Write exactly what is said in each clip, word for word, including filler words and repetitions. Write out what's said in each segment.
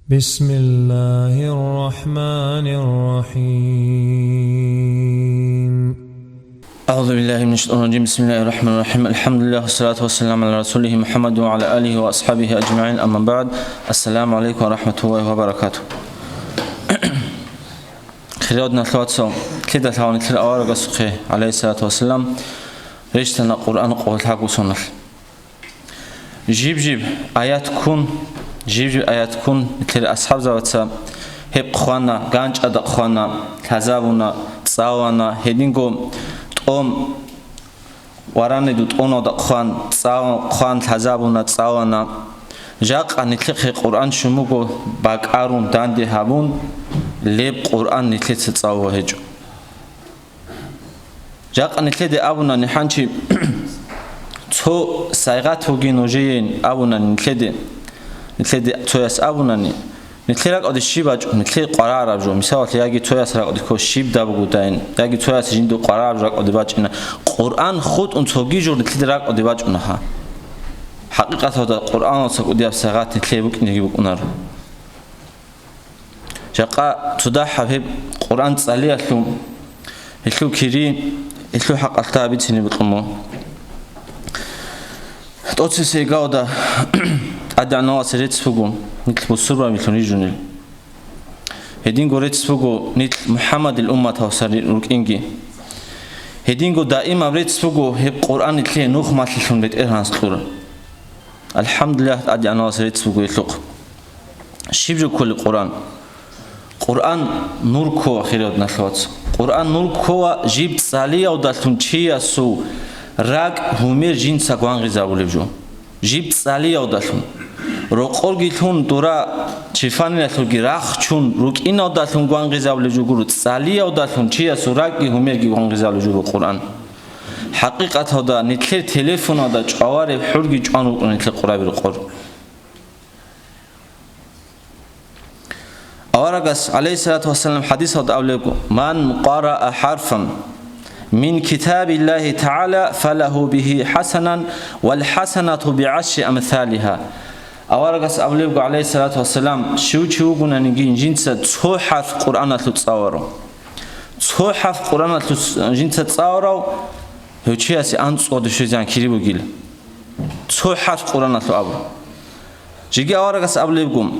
بسم الله الرحمن الرحيم. أعوذ بالله من الشيطان الرجيم. بسم الله الرحمن الرحيم. الحمد لله والصلاة والسلام على رسوله محمد وعلى آله وأصحابه أجمعين. أما بعد. السلام عليكم ورحمة الله وبركاته. Хириял диналъул вацал, кида лъаларо нилъер аварагасухъе, гӀалайгьиссалату вассалам, рещтӀана Къуръан къо лъабго соналъ. Жиб-жиб аят ккун, жиб-жиб аят ккун, нилъер асхӀабзабаца гьеб хъвана, ганчӀалда хъвана, лъазабуна, цӀалана, гьединго тӀом, варанидул тӀоналда хъван, цӀалан, хъван, лъазабуна, цӀалана. Жакъа нилъехъе Къуръан щун буго, бакӀарун, данде гьабун, леб Къуръан нилъеца цӀалула гьечӀо. Жакъа нилъеде абуна нихӀанчи, цо сайгъат бугин нужеейин абуна нилъеде, нилъеде цояс абунани, нилъер ракӀалде щиб бачӀун, нилъее къваригӀараб жо, мисалалъе, яги цояс ракӀалде ккола щиб даб бугодайин, яги цояс жинда къваригӀараб жо ракӀалде бачӀина, Къуръан хутӀун цогидал жо нилъеде ракӀалде бачӀунаха. ХӀакъикъаталда Къуръаналдаса кӀудияб сайгъат нилъее букӀинеги букӀунаро. Жакъа цо дагьаб гьеб Къуръан цӀалиялъул, гьелъул кири, гьелъул хӀакъалъулъ бицине бокьун буго. ТӀоцебесеб иргаялда ТӀадегӀанав Аллагьасе рецц буго нилъ бусурбабилъун рижунел. Гьединго рецц буго нилъ МухӀаммадил умматалдаса рукӀинги. Гьединго даимаб рецц буго гьеб Къуръан нилъее нух малъилъун БетӀергьанас кьураб. АлхӀамдулиллагь, ТӀадегӀанав Аллагьасе рецц буго гьелъухъ. Щиб жо кколеб Къуръан? Къуръан нур ккола, хириял диналъул вацал. Къуръан нур ккола жиб цӀалиялдалъун чиясул ракӀ, гьумер жинца гвангъизабулеб жо. Жиб цӀалиялдалъун. Рокъорги лъун дура чифаниялъулги рахчун рукӀиналдалъун гвангъизабулеб жо гуро, цӀалиялдалъун чиясул ракӀги гьумерги гвангъизабулеб жо буго Къуръан. ХӀакъикъаталда нилъер телефоналда чӀвалареб хӀурги чӀван рукӀуна нилъер къураби рокъор. Аварагас, гӀалайгьиссалату вассалам, хӀадисалда абулеб буго: «Ман къараа хӀарфан мин китабиллагьи тагӀала, фалагьу бигьи хӀасана, вал хӀасанату бигӀашри амсалигьа». Аварагас абулеб буго, гӀалайгьиссалату вассалам, щив чи вугонаниги жинца цо хӀарф Къуръаналъул цӀаларав, цо хӀарф Къуръаналъул жинца цӀаларав, гьев чиясе анцӀго гьудулъ щвезегӀан кири бугила. Цо хӀарф Къуръаналъул абу. Жеги аварагас абулеб буго: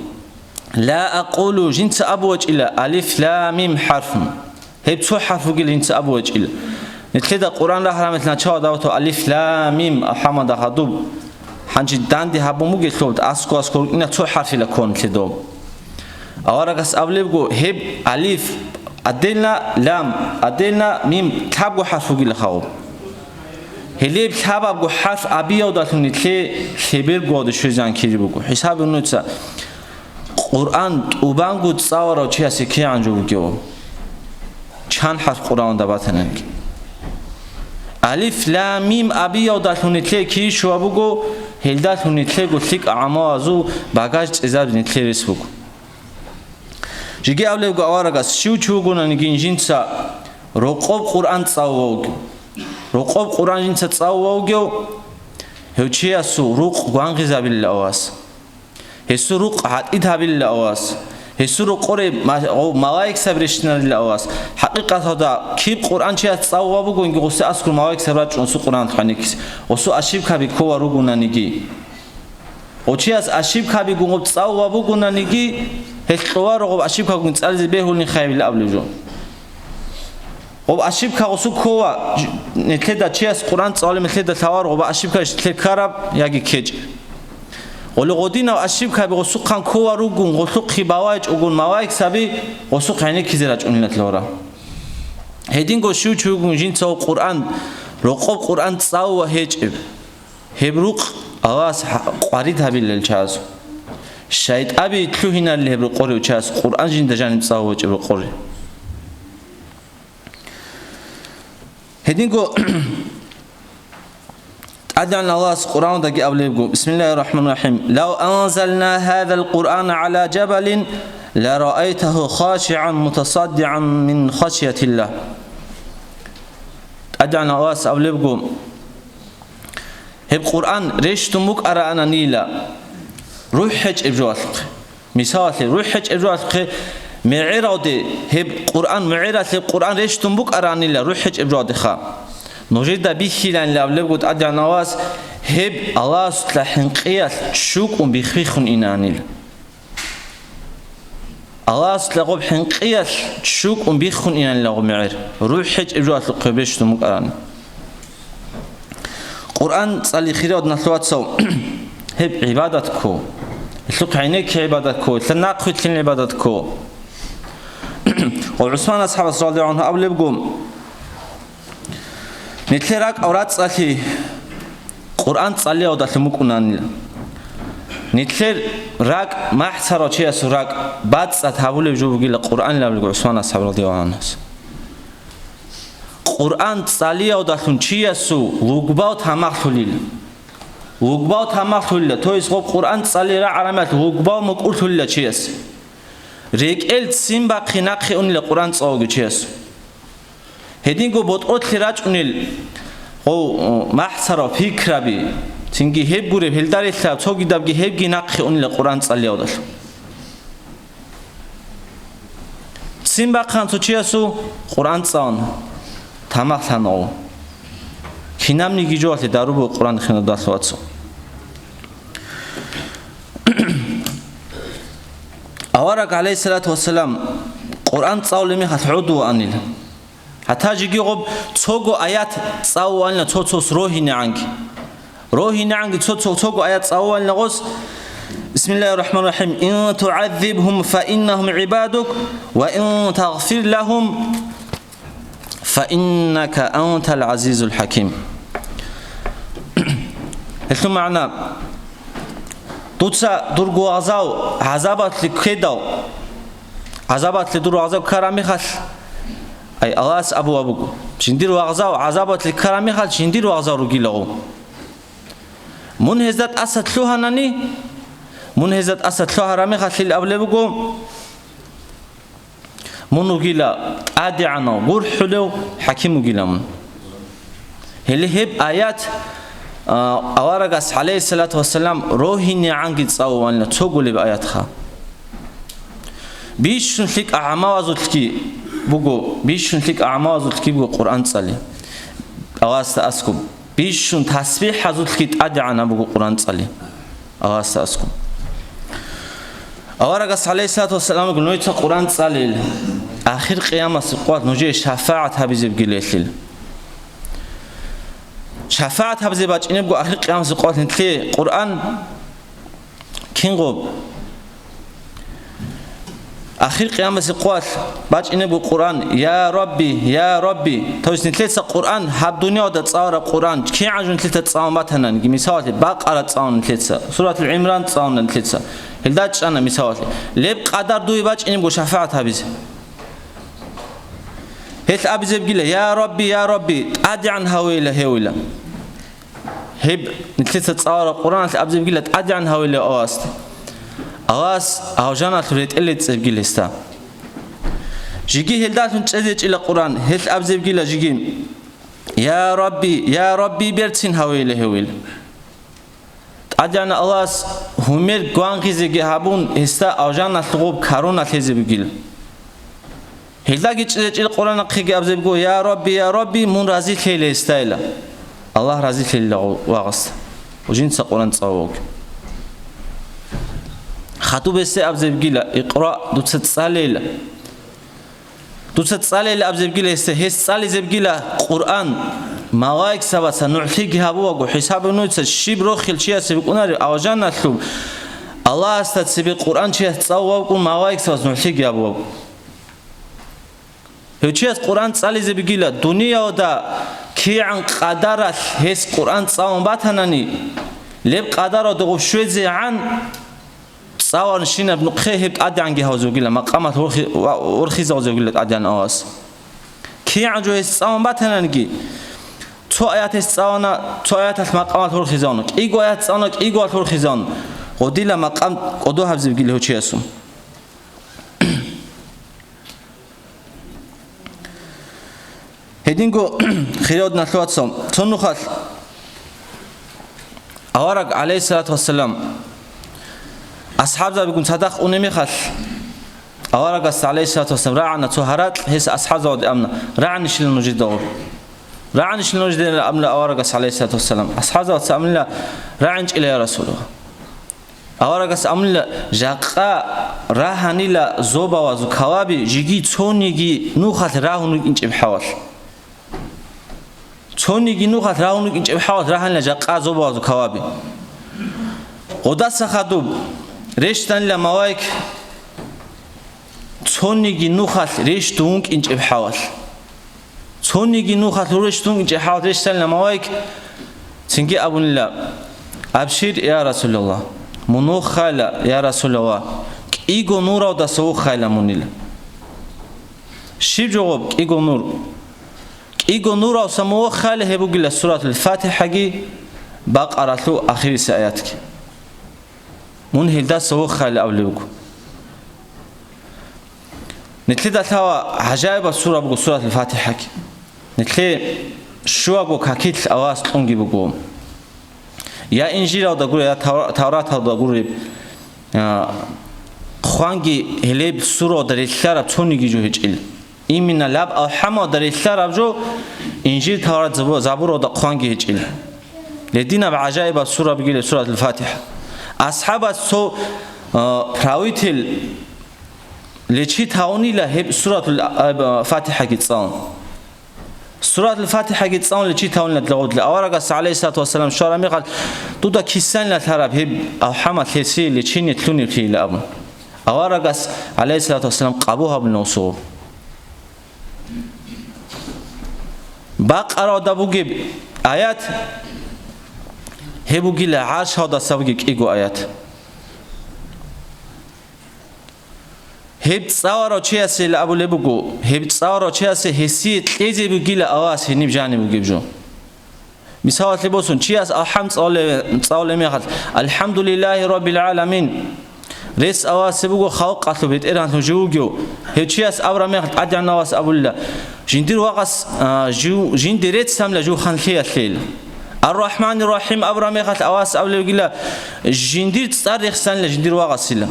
«Ла акъулу», жинца абу вачӀила, «алиф, лам, мим хӀарфун». Гьеб цо хӀарф бугила жинца абу вачӀила. Нилъеда Къуръан рагьарамилъ начала давтав алиф, лам, мим, ахӀамада хадуб. Гьанже данде гьабун бугелъул, аскӀо-аскӀо рукӀина цо хӀарфила ккун нилъеда. Аварагас абулеб буго, гьеб алиф, отдельно лам, отдельно мим, лъабго хӀарф бугила хадуб. Гьелеб лъабабго хӀарф абиялдалъун нилъее лъеберго гьудулъ щвезегӀан кири буго. ХӀисабе нуца, Къуръан тӀубанго цӀаларав чиясе кигӀан жо бугев? Чан хӀарф Къуръанда батаниги. Алиф, лам, мим абиялдалъун нилъее кири щваб буго, гьелдалъун нилъего лъикӀ гӀамалазул багаж цӀезабизе нилъее рес буго. Жеги абулеб буго аварагас, щив чи вугонаниги жинца рокъоб Къуръан цӀалулев вугев. Рокъоб Къуръан жинца цӀалулев вугев, гьев чиясул рукъ гвангъизабилила Аллагьас. Гьесул рукъ гӀатӀид гьабилила Аллагьас. Гьесул рокъоре ма-, гъов малаикзаби рещтӀинарила Аллагьас. ХӀакъикъаталда, киб Къуръан чияс цӀалулев вугониги, гъосие аскӀор малаикзаби рачӀун гъосул Къуръан хъваникис, гъосул ошибкаби ккола ругонаниги. Гъов чияс ошибкабигун гъоб цӀалулев вугонаниги, гьелъ кьоларо гъоб ошибкабигун цӀализе бегьулин хайбил абулеб жо. Гъоб ошибка гъосул ккола, ж-, нилъеда чияс Къуръан цӀалулеб мехалда лъаларо гъоб ошибка нилъер ккараб яги ккечӀеб. Гъоле гъодинаб ошибкаби гъосухъан ккола ругун, гъолъухъе балагьичӀогун малаикзаби гъосухъ гӀенеккизе рачӀунила лъаларо. Гьединго щив чи вугин жинца гъоб Къуръан, рокъоб Къуръан цӀалулев гьечӀеб. Гьеб рукъ Аллагьас хӀа-, къварид гьабилел чиясул. ШайтӀаби лъугьиналли гьеб рокъоре чияс Къуръан жинда жаниб цӀалулев вачӀеб рокъоре. Гьединго ТӀадегӀан Аллагьас Къуръандаги абулеб буго: «Бисмиллагьир рахӀманир рахӀим. Лав анзална гьазал Къуръана гӀала жабалин, лараайтагьу хашигӀан мутасаддигӀан мин хашиятиллагь». ТӀадегӀан Аллагьас абулеб буго, гьеб Къуръан рещтӀун букӀараананила рухӀ гьечӀеб жоялъухъе. Мисалалъе, рухӀ гьечӀеб жоялъухъе мегӀералде гьеб Къуръан, мегӀералъе Къуръан рещтӀун букӀаранила рухӀ гьечӀеб жоялдеха. Нужеда бихьиланилан абулебго ТӀадегӀан Аллагьас, гьеб Аллагьасда хӀинкъиялъ чӀукӀун биххун инанила. Аллагьасда гъоб хӀинкъиялъ чӀукӀун биххун инанила гъоб мегӀер, рухӀ гьечӀеб жоялъухъе рещтӀун букӀарани. Къуръан цӀали, хириял диналъул вацал, гьеб гӀибадат ккола. Гьелъухъ гӀенекке гӀибадат ккола, гьелъа нахъвилълъин гӀибадат ккола. Ва ГӀусман асхӀабас радияллагьу гӀангьу абулебго, нилъер ракӀал рацӀцӀалъи Къуръан цӀалиялдалъун букӀунанила. Нилъер ракӀ, махӀцарав чиясул ракӀ бацӀцӀад гьабулеб жо бугила Къуръанилан абулебго ГӀусман асхӀаб радияллагьу гӀангьуяс. Къуръан цӀалиялдалъун чиясул лугбал тамахлъулила. Лугбал тамахлъулила, то есть гъоб Къуръан цӀали рагӀарамиялъ лугбал мукӀурлъулила чияс. РекӀел ццин бахъи нахъе унила Къуръан цӀалуги чияс. Гьединго ботӀролъи рачӀунел гъов, о, махӀцарав пикраби, цинги гьеб гуреб, гьелда релълъараб цогидабги гьебги нахъе унила Къуръан цӀалиялдалъун. Ццин бахъан цо чиясул Къуръан цӀалун тамахлъана гъов. Кинабниги жоялъе дару буго Къуръан хинадалъ вацал. Авараг, гӀалайгьиссалату вассалам, Къуръан цӀалулеб мехалъ гӀодов вуанила. ГьатӀа жеги гъоб цого аят цӀалуланила цо-цос рогьинегӀанги. РогьинегӀанги цо-цо-, цого аят цӀалуланила гъос: «Бисмиллагьир рахӀманир рахӀим. Ин тугӀаззибгьум фаиннагьум гӀибадук, ва ин тагъфир лагьум фаиннака антал гӀазизул хӀаким». Гьелъул магӀна: дуца дурго вагъзал гӀазабалъе ккедал, гӀазабалъе дур вагъзал ккараб мехалъ, ай, Аллагьас абулеб буго: жиндир вагъзал гӀазабалъе ккараб мехалъ жиндир вагъзал ругила гъов. Мун гьезда тӀаса лъугьанани, мун гьезда тӀаса лъугьараб мехалъ абулеб буго: мун вугила тӀадегӀанав, гурхӀулев хӀаким вугила мун. Гьеле гьеб аят, а, аварагас, гӀалайгьиссалату вассалам, рогьинегӀанги цӀалуланила, цо гуреб аятха. Бищун лъикӀа гӀамалазулъги буго, бищун лъикӀа гӀамалазулъги буго Къуръан цӀали. Аллагьасда аскӀоб. Бищун тасбихӀазулъги тӀадегӀанаб буго Къуръан цӀали. Аллагьасда аскӀоб. Аварагас, гӀалайгьиссалату вассалам, нужеца Къуръан цӀалел, ахир къиямасеб къоялъ нужее шафагӀат гьабизе бугила гьелъил. ШафагӀат гьабизе бачӀинебго ахир къиямасеб къоялъ нилъее Къуръан кинго Ахир къиямасеб къоялъ бачӀинебго Къуръан: «Я Рабби, я Рабби». То есть нилъеца Къуръан, гьаб дуниялда цӀалараб Къуръан, кигӀан жо нилъеца цӀалун батананиги, мисалалъе, Бакъара цӀалун нилъеца, Суратул ГӀимран цӀалун нилъеца. Гьелда чӀана, мисалалъе, леб къадар дуе бачӀинебго шафагӀат гьабизе. Гьелъ абизебгила: «Я Рабби, я Рабби», тӀадегӀан гьавейила гьевила. Гьеб нилъеца цӀалараб Къуръаналъ абизебгила тӀадегӀан гьавилев Аллагьасде. Аллагьас гьав жаналъул ретӀел рецӀцӀебгила гьесда. Жиги гьелдалъун чӀезечӀила Къуръан, гьелъ абизебгила жиги: «Я Рабби, я Рабби», берцин гьавейила гьевил. ТӀадегӀан Аллагьас гьумер гвангъизеги гьабун, гьесда гьав жаналъ гъоб каруна лъезе бугила. Гьелдаги чӀезечӀил Къуръанахъеги абзебго: «Я Рабби, я Рабби», мун разилъейила гьесдайила. Аллагь разилъейила вагъасда. Жинца Къуръан цӀалуги. Хадуб гьесде абзебгила: «Икъра», дуца цӀалейила. Дуца цӀалейила абзебгила гьесде, гьес цӀализебгила Къуръан. Малаикзабаца нугӀлъиги гьабуаго, хӀисаб нуца щиб рохел чиясе букӀунареб, алжаналъуб Аллагьасда цебе Къуръан чияс цӀалуавгун малаикзабаз нугӀлъиги гьабуаго. Гьев чияс Къуръан цӀализе бугила, дуниялда кигӀан къадаралъ гьес Къуръан цӀалун батанани, леб къадаралда гъуб щвезегӀан цӀаларщинаб нухъе гьеб тӀадегӀанги гьавзе вугила, макъамалъ ворхи-, ва-, ворхизавзе вугила тӀадегӀан Аллагьас. КигӀан жо гьес цӀалун батананги, цо аят гьес цӀалана, цо аяталъ макъамалъ ворхизавуна, кӀиго аят цӀалана, кӀигоялъ ворхизавуна, гъодила макъам кӀодо гьабзе бугила гьев чиясул. Гьединго, хириял диналъул вацал, цо нухалъ авараг, гӀалайгьиссалату вассалам, АсхӀабзабигун цадахъ унеб мехалъ, аварагас, гӀалайгьиссалату вассалам, рагӀана цо гьаракь, гьес асхӀабзабаде абуна: «РагӀанищила нужеда гъоб? РагӀанищила нужеда?» — абуна аварагас, гӀалайгьиссалату вассалам. АсхӀабзабаца абунила: «РагӀинчӀила, я Расулаллагь». Аварагас абунила: «Жакъа рагьанила зобалазул каваби жеги цониги нухалъ рагьун рукӀинчӀеб хӀалалъ». Цониги нухалъ рагьун рукӀинчӀеб хӀалалъ рагьанила жакъа зобалазул каваби. Гъодаса хадуб рещтӀанила малаик цониги нухалъ рещтӀун вукӀинчӀеб хӀалалъ. Цониги нухалъ рещтӀун вукӀинчӀеб хӀалалъ рещтӀанила малаик, цинги абунила: «Абшир, я Расулаллагь, мун вохайила, я Расулаллагь, кӀиго нуравдаса вохайила мунила». Щиб жо гъоб кӀиго нур? КӀиго нуравса мун вохайила гьеб бугила Суратул ФатихӀаги Бакъаралъул ахирисеб аятги. Мун гьелдаса вохайила абулеб буго. Нилъеда лъала гӀажаибаб сура буго Суратул ФатихӀаги. Нилъее щуабго какилъ Аллагьас кьунги буго. Я Инжиралда гуреб, я Тавра-, Тавраталда гуреб, а, хъванги гьелеб сураялда релълъараб цониги жо гьечӀила. Именно гьаб АлхӀамалда релълъараб жо Инжир, Таврат, Забу-, Забуралда хъванги гьечӀила. Гьединаб гӀажаибаб сура бугила Суратул ФатихӀа. АсхӀабас цо, а, правитель лечи тавунила гьеб Суратул, а, ФатихӀаги цӀалун. Суратул ФатихӀаги цӀалун лечи тавунила гъодлъи. Аварагас, гӀалайгьиссалату вассалам, щвараб мехалъ: «Дуда кисанила лъараб гьеб АлхӀамалъ гьесие лечение лъунеблъийила», — абун. Аварагас, гӀалайгьиссалату вассалам, къабул гьабуна гьесул. Бакъаралда бугеб аят, гьеб бугила гӀаршалдаса бугеб кӀиго аят. Гьеб цӀаларав чиясейила абулеб буго, гьеб цӀаларав чиясе гьесие кьезе бугила Аллагьас гьениб жаниб бугеб жо. Мисалалъе босун, чияс АлхӀам цӀалулев-, цӀалулеб мехалъ: «АлхӀамдулиллагьи раббил гӀаламин». Рес Аллагьасе буго халкъалъул БетӀергьанлъун жив вугев. Гьев чияс абураб мехалъ, ТӀадегӀанав Аллагьас абулила: «Жиндир вагъас, а, жив, жинде рецц гьабила жив ханлъиялъейила». «Ар-Рахманир-Рахим» абураб мехалъ, Аллагьас абулеб бугила: «Жиндир цӀар рехсанила жиндир вагъасила».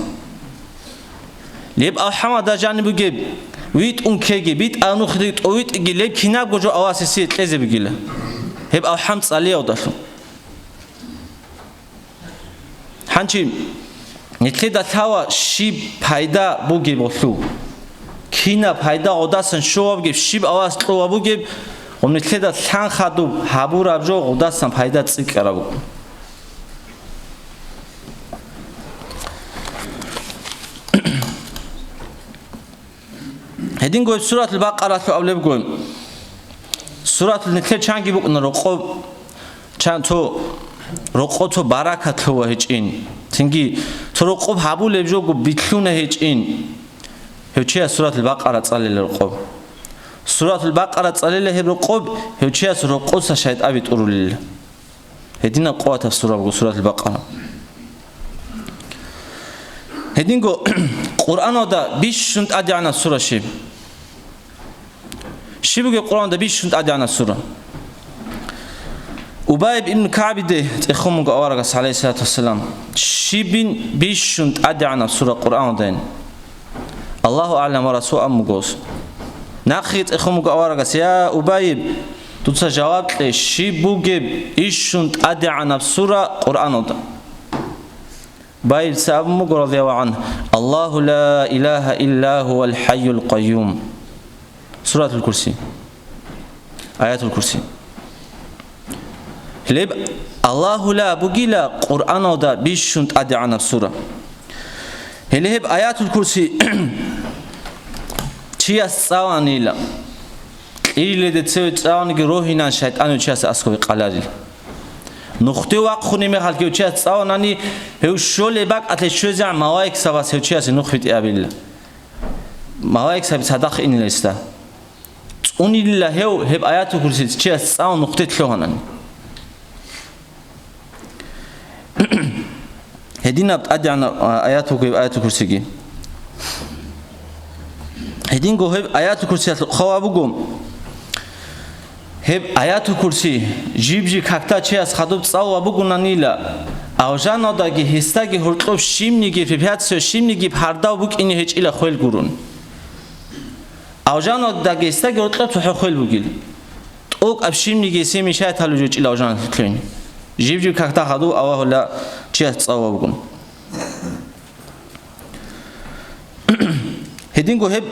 Гьеб АлхӀамалда жаниб бугеб, витӀун ккеги, битӀа нухде тӀовитӀиги, гьеб кинабго жо Аллагьас гьесие кьезе бугила, гьеб АлхӀам цӀалиялдалъун. Гьанже нилъеда лъала щиб пайда бугеб гъолъул. Кинаб пайда гъодасан щолеб бугеб, щиб Аллагьас кьолеб бугеб, гъоб нилъеда лъан хадуб гьабураб жо гъодасан пайда цӀикӀкӀараб буго. Гьединго гьеб Суратул Бакъаралъул абулеб буго. Суратул, нилъер чанги букӀуна рокъоб, чан цо рокъо цо баракат лъугьа гьечӀин. Цинги цо рокъоб гьабулеб жого билълъуна гьечӀин. Гьев чияс Суратул Бакъара цӀалила рокъоб. Суратул Бакъара цӀалила гьеб рокъоб, гьев чияс рокъоса шайтӀаби тӀурулила. Гьединаб къуватаб сура буго Суратул Бакъара. Гьединго Къуръаналда бищун тӀадегӀанаб сура щиб? Щиб бугеб Къуръаналда бищун тӀадегӀанаб сура? Убай ибн КагӀбиде цӀехун буго аварагас, гӀалайгьиссалату вассалам, щибин бищун тӀадегӀанаб сура Къуръаналдайин. Аллагьу агӀлам ва расул абун буго гьес. Нахъе цӀехун буго аварагас: «Я Убайиб, дуца жаваб кье, щиб бугеб ищун тӀадегӀанаб сура Къуръаналда?» Убайица абун буго, радияллагьу гӀангьу: «Аллагьу ла илагьа илла гьувал хӀайюл къайюм». Суратул Курси. Аятул Курси. Гьелеб Аллагьу ла бугила Къуръаналда бищун тӀадегӀанаб сура. Гьеле гьеб Аятул Курси чияс цӀаланила, кьириледе цеве цӀаланиги рогьинан шайтӀан гьев чияс аскӀове къаларил. Нухде вахъуни мехалъ гьев чияс цӀаланани, гьев щолеб бакӀалъе щвезегӀан малаикзабаз гьев чиясе нух битӀи абила. Малаикзаби цадахъ инила гьесда. ЦӀунилила гьев, гьеб Аятул Курси чияс цӀалун нухде лъугьанани. Гьединаб тӀадегӀанаб, а, аят буго гьеб Аятул Курсиги. Гьединго гьеб Аятул Курсиялъул хъван буго. Гьеб Аятул Курси жиб-жиб какда чияс хадуб цӀалулеб бугонанила, Авжаналдаги гьесдаги гьоркьоб щибниги препятствие, щибниги пардав букӀине гьечӀила хвел гурун. Авжаналдаги гьесдаги гьоркьоб цохӀо хвел бугил. ТӀокӀаб щибниги гьесие мешать гьалев гьечӀила авжаналъулъин. Жиб-жиб какда хадув Аллагьула чияс цӀалугун. Гьединго гьеб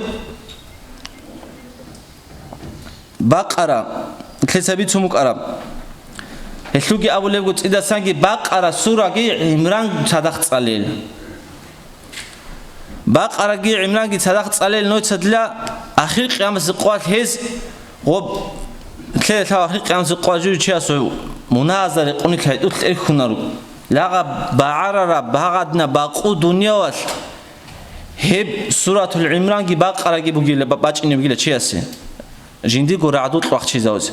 Бакъара, лъица бицун букӀараб. Гьелъулги абулебго цӀидасанги Бакъара сураги ГӀимран цадахъ цӀалел. Бакъараги ГӀимранги цадахъ цӀалел нойцадла ахир къиямасе къоялъ гьез гъоб, лъелалъав ахир къиямасе къоялъ жив чиясул муназари къунилъ гьайдулъ эрхьунаруго. Лагъа багӀарараб багъадна бакъу дуниялалъ гьеб Суратул ГӀимранги Бакъараги бугила, ба-, бачӀине бугила чиясе. Жиндирго рагӀдукь вахчизавузе.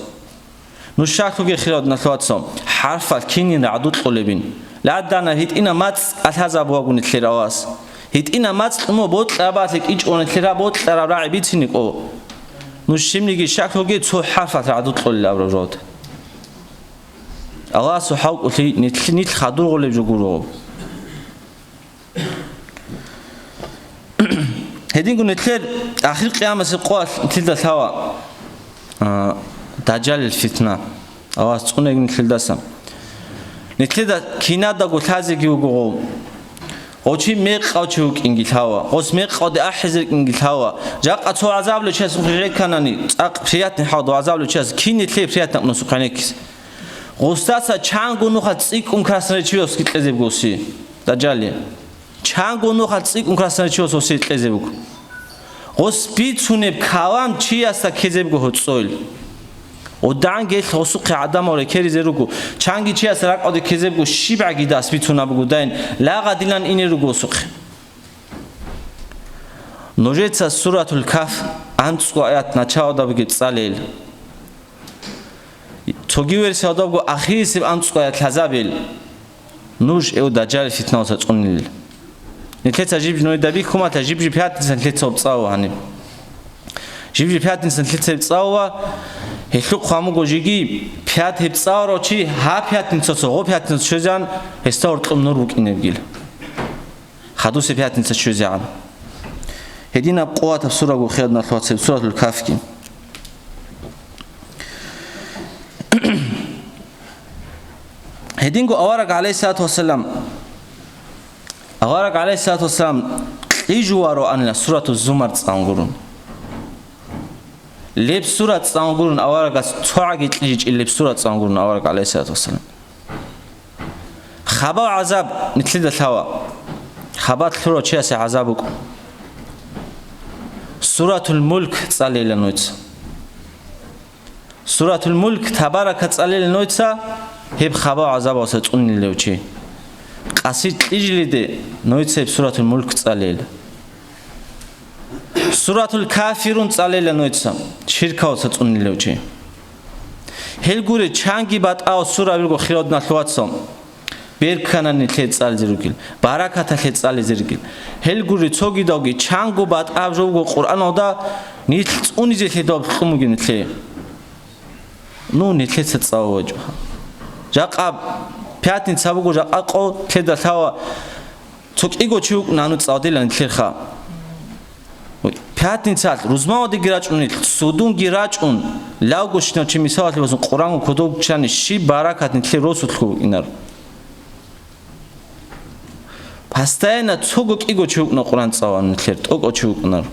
Нуж щаклъуге, хириял диналъул вацал, хӀарфал кинин рагӀдукьулебин. Ладана гьитӀина мацӀ кӀалъазабугьагуни лъералас. ГьитӀина мацӀ кьумо бокьарабалъе кӀичӀони лъера бокьараб рагӀи бициникӀо. Нуж щибниги щаклъуге цо хӀарфал рагӀдукьулел абураб жо. Аллагьасул хӀалкӀолъи нилъ, нилъ хадургъулеб жо гуро. Гьединго нилъер ахир къиямасе къоялъ нилъеда лъала, а, Дажжалил фитна. Аллагьас цӀунегин нилъелдаса. Нилъеда кинадаго лъазеги вуго гъов. Гъов чи мекъав чи вукӀинги лъала. Гъос мекъавде ахӀизе рукӀинги лъала. Жакъа цо гӀазаблу чияс гъекканани, цӀакъ приятный хӀалда гӀазаблу чияс кин нилъее приятно кьунасухъ гьанеккис. Гъусдаса чанго нухалъ цӀикӀкӀун красный речивосги кьезеб гъоси. Дажжали. Чанго нухалъ цӀикӀкӀун красный речивос гъоси кьезеб буго. Гъос бицунеб калам чиясда ккезебго гьоцӀойл. ГъудагӀан гелъ гъосухъе гӀадамал рекеризе руго, чанги чияс ракӀалде ккезебго щибгӀаги дас бицунаб бугодайин, лагъадилан ине руго гъосухъе. Нужеца Суратул Каф анцӀго аят началда бугеб цӀалейил. Цоги версиялдабго ахирисеб анцӀго аят лъазабил. Нуж эв Дажжалил фитналъуса цӀунилел. Нилъеца жиб-жиб нойда бихьумалъа, жиб-жиб пятница нилъеца гьеб цӀалула гьаниб. Жиб-жиб пятница нилъеца гьеб цӀалула, гьелъухъ гьамуго жеги пят гьеб цӀаларав чи гьаб пятницаца, гъо пятница щвезегӀан гьесда гьоркьоб нур букӀинебгил. Хадусеб пятница щвезегӀан. Гьединаб къуватаб сураго хирадналъугьа цеб Суратул Кафги. Гьединго авараг, гӀалайгьиссалату вассалам, авараг, гӀалайгьиссалату вассалам, кьижуваро анила Сурату Зумар цӀан гурун. Леб сура цӀан гурун аварагас цогӀаги кьижичӀел леб сура цӀан гурун авараг, гӀалайгьиссалату вассалам. Хабал гӀазаб нилъеда лъала. Хабал лъурав чиясе гӀазаб букӀун. Суратул Мулк цӀалейилан нойца. Суратул Мулк, Табарака цӀалел нойца, гьеб хабал гӀазабалъуса цӀунилев чи. Къаси кьижилиде нойца гьеб Суратул Мулк цӀалел. Суратул Кафирун цӀалела нойца, ширкалъуса цӀунилев чи. Гьел гури, чанги батӀал сура вирго хирадналъугьацал. Беркана нилъее цӀализе ругел, баракаталъе цӀализе ругел. Гьел гури цогидалги чанго батӀаб жо буго Къуръаналда нилъ цӀунизе лъидал кьун бугеб нилъее. Ну, нилъеца цӀалула гьечӀо. Жакъа пятница буго, жакъа къо лъеда лъала цо кӀиго чи вукӀуна гьанур цӀалдила нилъерха. Пятницалъ рузмаладеги рачӀунел, судунги рачӀун, лавгощинав чи мисалалъе босун Къурангу кодов чани щиб баракат нилъер росулъго вукӀинар. Постоянно цого кӀиго чи вукӀуна Къуран цӀалан нилъер, тӀокӀав чи вукӀунар.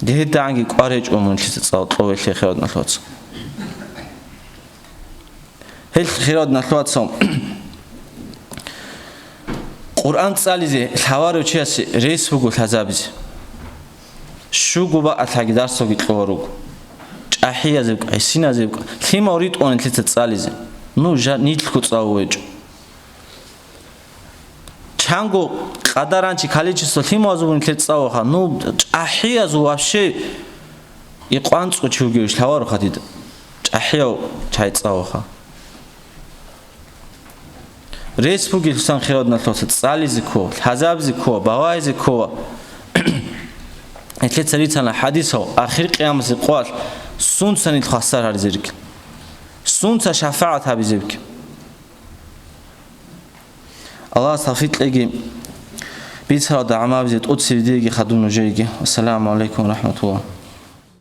ДагьидагӀанги кӀвар гьечӀо мун нилъеца цӀал кьовелъе хирадналъугьаца. Гьел хирадналъугьацал Къуръан цӀализе лъаварав чиясе рес буго лъазабизе. Щуго бакӀалъаги дарсалги кьола руго. ЧӀахӀиязеб кӀа, гӀисиназеб кӀа, лъимал ритӀуан нилъеца цӀализе. Ну, жа-, нилъго цӀалула гьечӀо. Чанго къадаранчи количество лъималазул нилъер цӀалуха. Ну, чӀахӀиязул вообще и къванцӀго чи вугевищ лъаваруха дида. ЧӀахӀияв чай цӀалуха. Рес бугелъусан хирадналъуса цӀализе ккола, лъазабизе ккола, балагьизе ккола. Гьелъеца рицана хӀадисал, ахир къиямасе къоялъ сунца нилъ хвасар гьаризе ругел, сунца шафагӀат гьабизе бугеб. Аллагьас тавфикъ кьеги, бицаралда гӀамабизе тӀоцебе диеги хадуб нужееги. Ассаламу гӀалайкум ва рахӀматуллагь.